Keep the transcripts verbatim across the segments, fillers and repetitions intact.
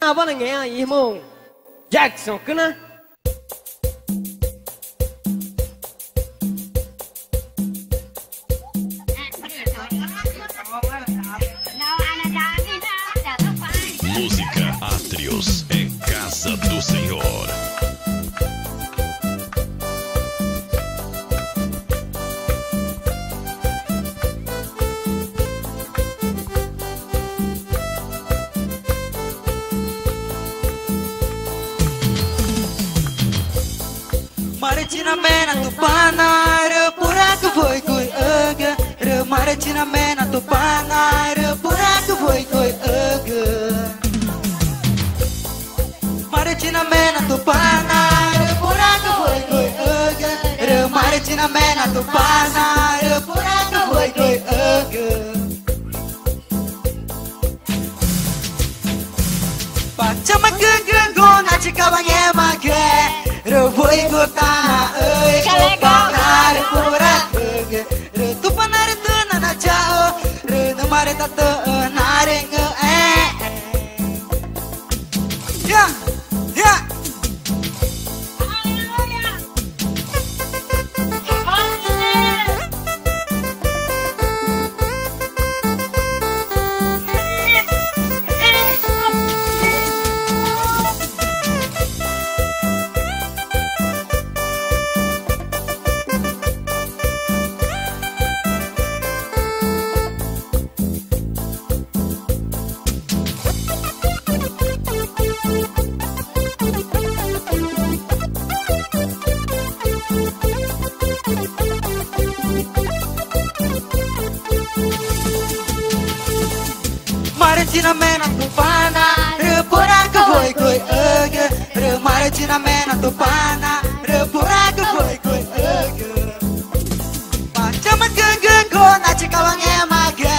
Nawa nangẽxma i irmão Jackson cuxna. Música Átrios, é casa do Senhor. Marü tchina me na Tupana, rü puracü wüi cuiügü. Rü marü tchina me na Tupana, rü puracü wüi cuiügü. Marü tchina me na Tupana, rü puracü wüi cuiügü. Rü marü tchina me na Tupana, rü puracü wüi cuiügü. Pa tchama cücügu na tchicawa ngẽmagu, rü wüigu tanaxü i Tupana rü puracügu. Rü Tupana rü tüxna na tchaxu, rü nüma rü ta tüxü̃ narüngü̃xẽẽ. Ya, ya. Marü tchina me na Tupana, rü puracü wüi cuiügü. Rü marü tchina me na Tupana, rü puracü wüi cuiügü. Pa tchama cücügu na tchicawa ngẽmagu,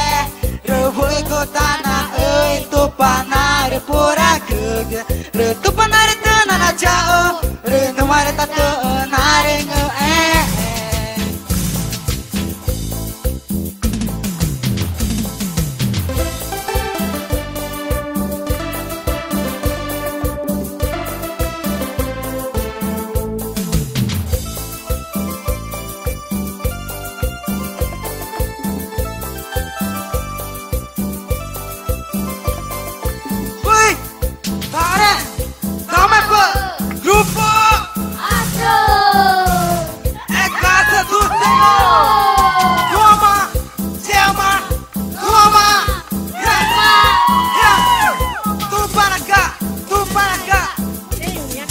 rü wüigu tanaxü i Tupana rü puracügu. Rü Tupana rü tüxna na tchaxu, rü nüma rü ta tüxü̃ narüngü̃xẽẽ. Ui! Tare! Tome pü! Grupo! Astro! É casa do Senhor! Toma! Tchama! Toma! Ya! Ya! Tupanaca! Tupanaca!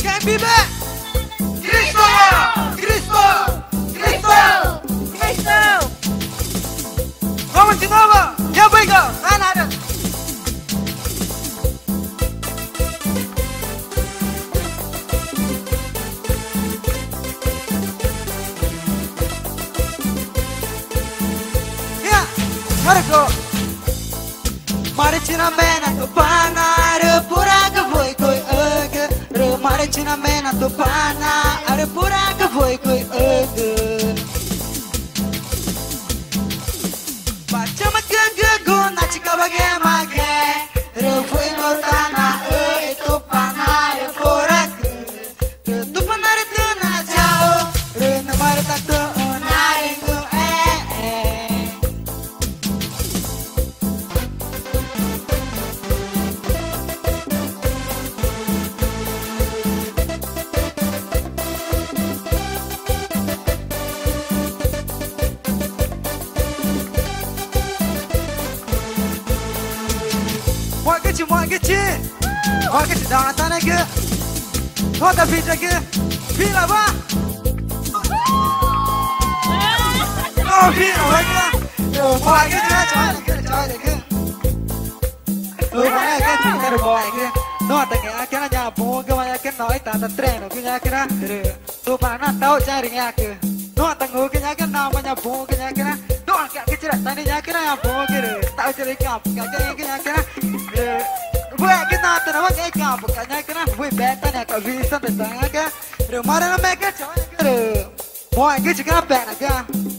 Quem vive? Cristo! Cristo! Cristo! Cristo! Vamos de novo! Ya vengo! Ganada! Ya! Marü tchina me na Tupana, rü puracü wüi cuiügü. Rü marü tchina me na Tupana, rü puracü wüi cuiügü. Pa tchama cücügu na tchicawa ngẽmagu, rü wüigu tanaxü i Tupana rü puracü. Rü Tupana rü tüxna na tchaxu, rü nüma rü ta tüxü̃ narüngü̃xẽẽ. Muagüchi, muagüchi. Muagüchi, dana tanagü. Toda vida gü. Fila wa. No, fila wa gü. Muagüchi, muagüchi, muagüchi. Rü muagüchi, rü muagüchi. No, ta ngẽmaxü̃ na ñaa buxü̃gü, ñaa buxü̃gü, no, i tata treno, ñaa buxü̃gü, rü Tupana na tau charü ñacü. No, ta ngugü ñacü, na ma ñaa buxü̃gü ñacü na. No, ñacü chira tani ñacü na ñaa buxü̃gü rü. Tau charü ñacü na. Rü, wüi, ñacü na, ta na wa ñacü na. Wüi, beta ñacü, wüi, santa ñacü. Rü marü na mecü, rü. Wüi, ñacü na pena ñacü.